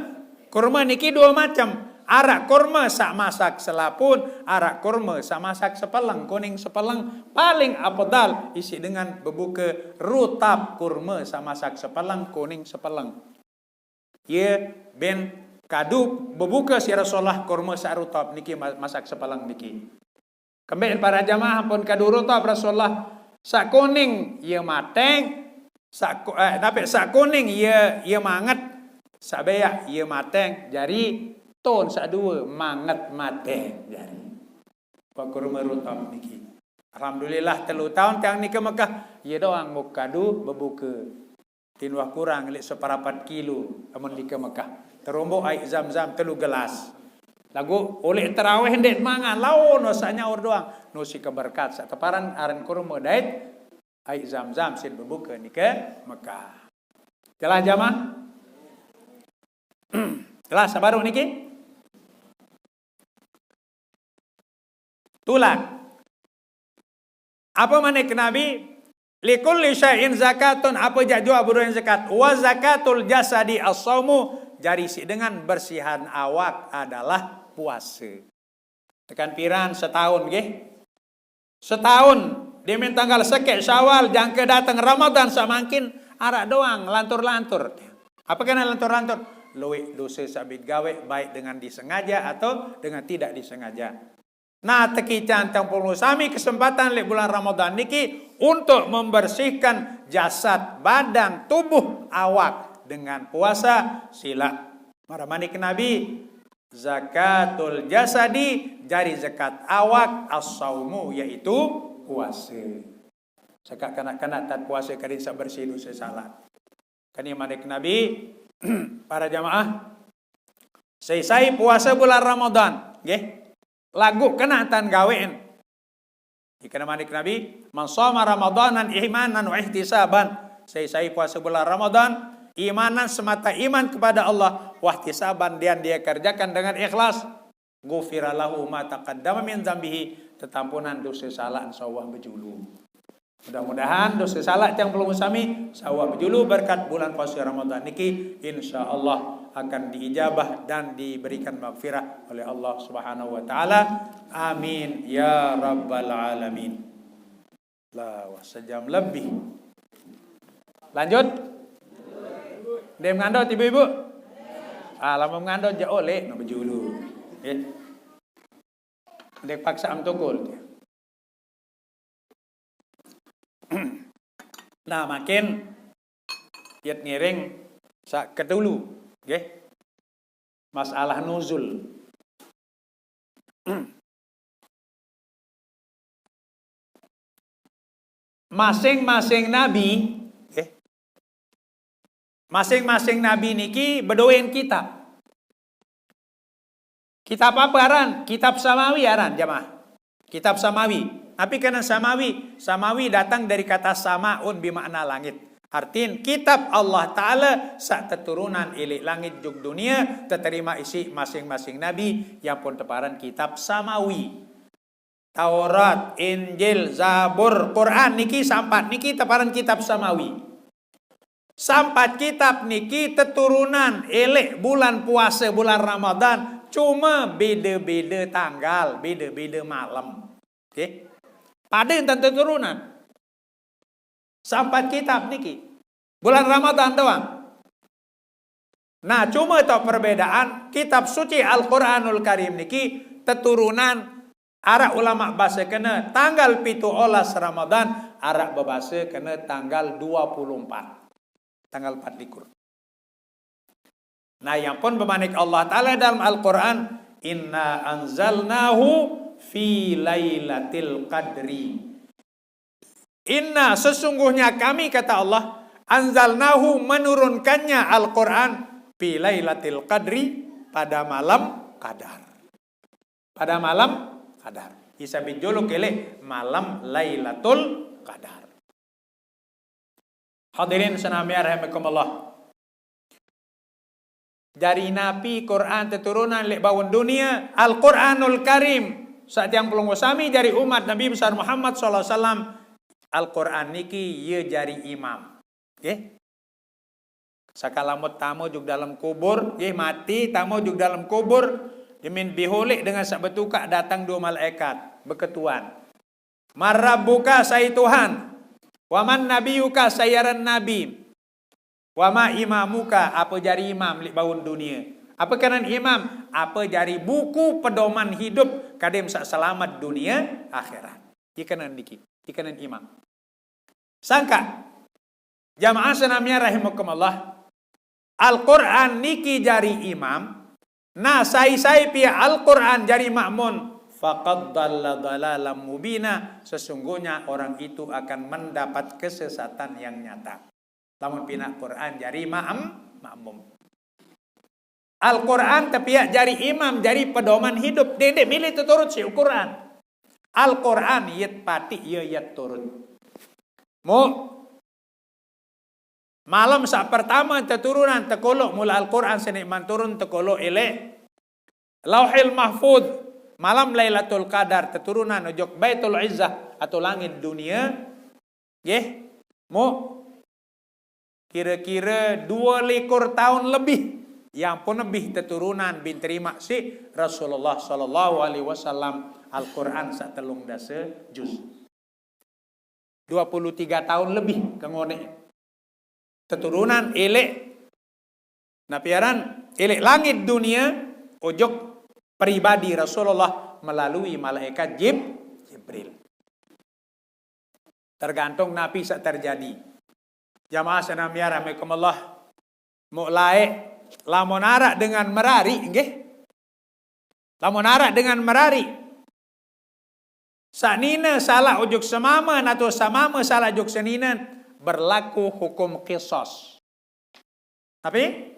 kurma niki dua macam. Arak kurma sak masak selapun, arak kurma sak masak sepeleng, kuning sepeleng. Paling afdal isi dengan bebuka rutab kurma sak masak sepeleng, kuning sepeleng. Ye ben kadu bebuka si Rasulullah kurma sak rutab niki ma-, masak sepeleng niki. Kemben para jamaah pun kaduru tau Rasulullah, sak kuning ye mateng, sak ku-, eh, nape sak kuning ye, ye manget, sak beak ye mateng, jari ton sak dua manget mateng jari. Wa kurma rutab niki. Alhamdulillah telu tahun tiang niki Mekah, ye doang mukadu bebuka. Tin wah kurang lek seperapat kilo amun di ke Mekah. Terombok aik zam-zam telu gelas. Lagu oleh terawih ndet mangan, laun no sak nyaur doang. No si keberkat sak teparan aran kurma dait aik zam-zam sin bebuka ni ke Mekah. Jelas jamaah? Jelas sabaru niki? Tulang. Apa manik Nabi? Likulli syai'in zakatun, apa jak jua buruan zakat. Wa zakatul jasadi as-saumu, jari si dengan bersihan awak adalah puasa. Tekan piran setahun, nggih? Setahun, dimin tanggal sekek Syawal, jangka datang Ramadan samangkin, arak doang, lantur-lantur. Apa kena lantur-lantur? Luik dosa sabit gawe, baik dengan disengaja atau dengan tidak disengaja. Nah, tekican tang pengulu sami kesempatan lek bulan Ramadan niki untuk membersihkan jasad, badan, tubuh, awak dengan puasa sila. Marah manik Nabi, zakatul jasadi jari zakat awak as-saumu yaitu puasa. Zakat kanak-kanak tat puasa kadin sak bersih dosa salah. Kani manik Nabi, para jamaah, sai-sai puasa bulan Ramadan, nggih. Lagu kena tan gawean. Ikana manik Nabi, "Man shoma Ramadanan imanan wa ihtisaban." Sai-sai puasa bulan Ramadan, imanan semata iman kepada Allah, wahtisaban dan dia kerjakan dengan ikhlas. Ghufira lahu ma taqaddama min dzambihi, tetampunan dosa salah sawah bejulu. Mudah-mudahan dosa salah yang belum sami sawah bejulu berkat bulan puasa Ramadan niki, insya Allah akan diijabah dan diberikan maghfirah oleh Allah Subhanahu wa taala. Amin ya rabbal alamin. Lah, wah, sejam lebih. Lanjut. Dia mengandot, ibu-ibu? Ah, lama mengandot, ja oleh, no, bejulu. Ya. Dia paksa am tukul. Nah, makin yet ngiring sa kedulu, nggih. Masalah nuzul. Masing-masing nabi, eh, masing-masing nabi niki bedoen kitab. Kitab apa aran? Kitab samawi aran, jamaah. Kitab samawi. Tapi kena samawi, samawi datang dari kata samaun, bermakna langit. Artin kitab Allah Ta'ala sak teturunan ilik langit jug dunia, teterima isi masing-masing nabi, yang pun teparan kitab samawi. Taurat, Injil, Zabur, Quran niki sampat niki teparan kitab samawi. Sampat kitab niki teturunan elek bulan puasa, bulan Ramadan, cuma beda-beda tanggal, beda-beda malam. Oke? Pada enten teturunan. Sampat kitab niki. Bulan Ramadan doang. Nah, cuma tau perbedaan, kitab suci Al-Quranul Karim niki teturunan, arak ulama basa kena tanggal pitu olas Ramadan, arak bebasa kena tanggal dua puluh empat. Tanggal empat likur. Nah, yang pun bemanik Allah Ta'ala dalam Al-Quran, "Inna anzalnahu fi lailatil qadri." Inna, sesungguhnya kami, kata Allah, anzalnahu, menurunkannya Al-Quran, fi lailatil qadri, pada malam qadar. Pada malam qadar. Isa bijuluk ilih malam Lailatul Qadar. Hadirin senamian rahimakumullah. Jari napi Quran teturunan lek bawon dunia, Al-Quranul Karim. Satiang pelungguh sami jari umat Nabi besar Muhammad sallallahu alaihi wasallam, Al-Quran niki ye jari imam. Oke? Sakalamut tamo jug dalam kubur, ye mati, tamo jug dalam kubur, dimin biholik dengan sak betukak datang dua malaikat, beketuan. "Marabbuka, sai Tuhan. Waman nabiyuka, sai aran nabi. Wama imamuka, apa jari imam lek bawon dunia." Apa kenan imam? Apa jari buku pedoman hidup kadem sak selamat dunia akhirat. Ikanan niki, ikanan imam. Sangka, jamaah senamian rahimakumullah, Al-Quran niki jari imam, nah, sai-sai pia Al-Quran jari makmun, faqad dalla dalalam mubina, sesungguhnya orang itu akan mendapat kesesatan yang nyata. Lamun pina Quran jari ma'am, makmum. Al-Quran tepiak jari imam, jari pedoman hidup. Dende milih teturut si Quran. Al-Quran yet patik ye yet turut. Mu, malam sak pertama teturunan tekolok mula Al-Quran senik manturun tekolok elek Lauhil Mahfud, malam Lailatul Qadar teturunan ojok Baitul Izzah atau langit dunia. Nggih, mu kira-kira dua likur tahun lebih, yang pun lebih teturunan bin terima si Rasulullah sallallahu alaihi wasallam Al-Quran sak telung dasa juz. Dua puluh tiga tahun lebih ke ngonek. Teturunan elek napiaran, elek langit dunia, ojok pribadi Rasulullah melalui malaikat Jib-, Jibril. Tergantung napi sak terjadi. Jamaah senamian rahimakumullah. Muk laek, lamun arak dengan merari, nggih. Lamun arak dengan merari. Sanina salah ujuk semama, atau semama salah ujuk sanina, berlaku hukum kisos. Tapi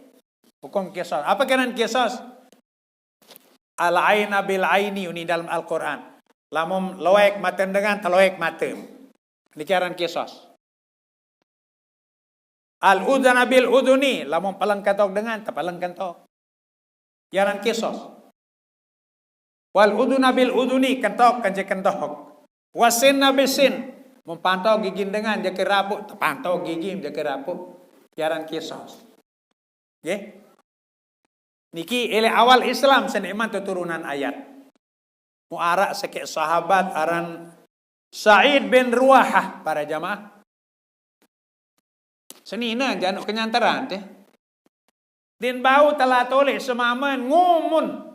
hukum kisos. Apa kenan kisos? Al-aina bil aini uni dalam Al-Quran. Lamun loek maten dengan, teloek maten. Niki aran kisos. Al-udzuna bil udzuni, lamun paleng kentok dengan, tepaleng kentok. Yaran kisos. Wal udzuna bil udzuni, kentok kance kentok. Wasinna bisin, mun pantok gigin dengan jake rapuk, tepantok gigin jake rapuk. Yaran kisos. Nggih. Niki ele awal Islam senik man teturunan ayat. Mu arak sekek sahabat aran Sa'id bin Ruwahah, para jamaah. Senina jano kenyantaran te. Din bau tala tole semamen ngumun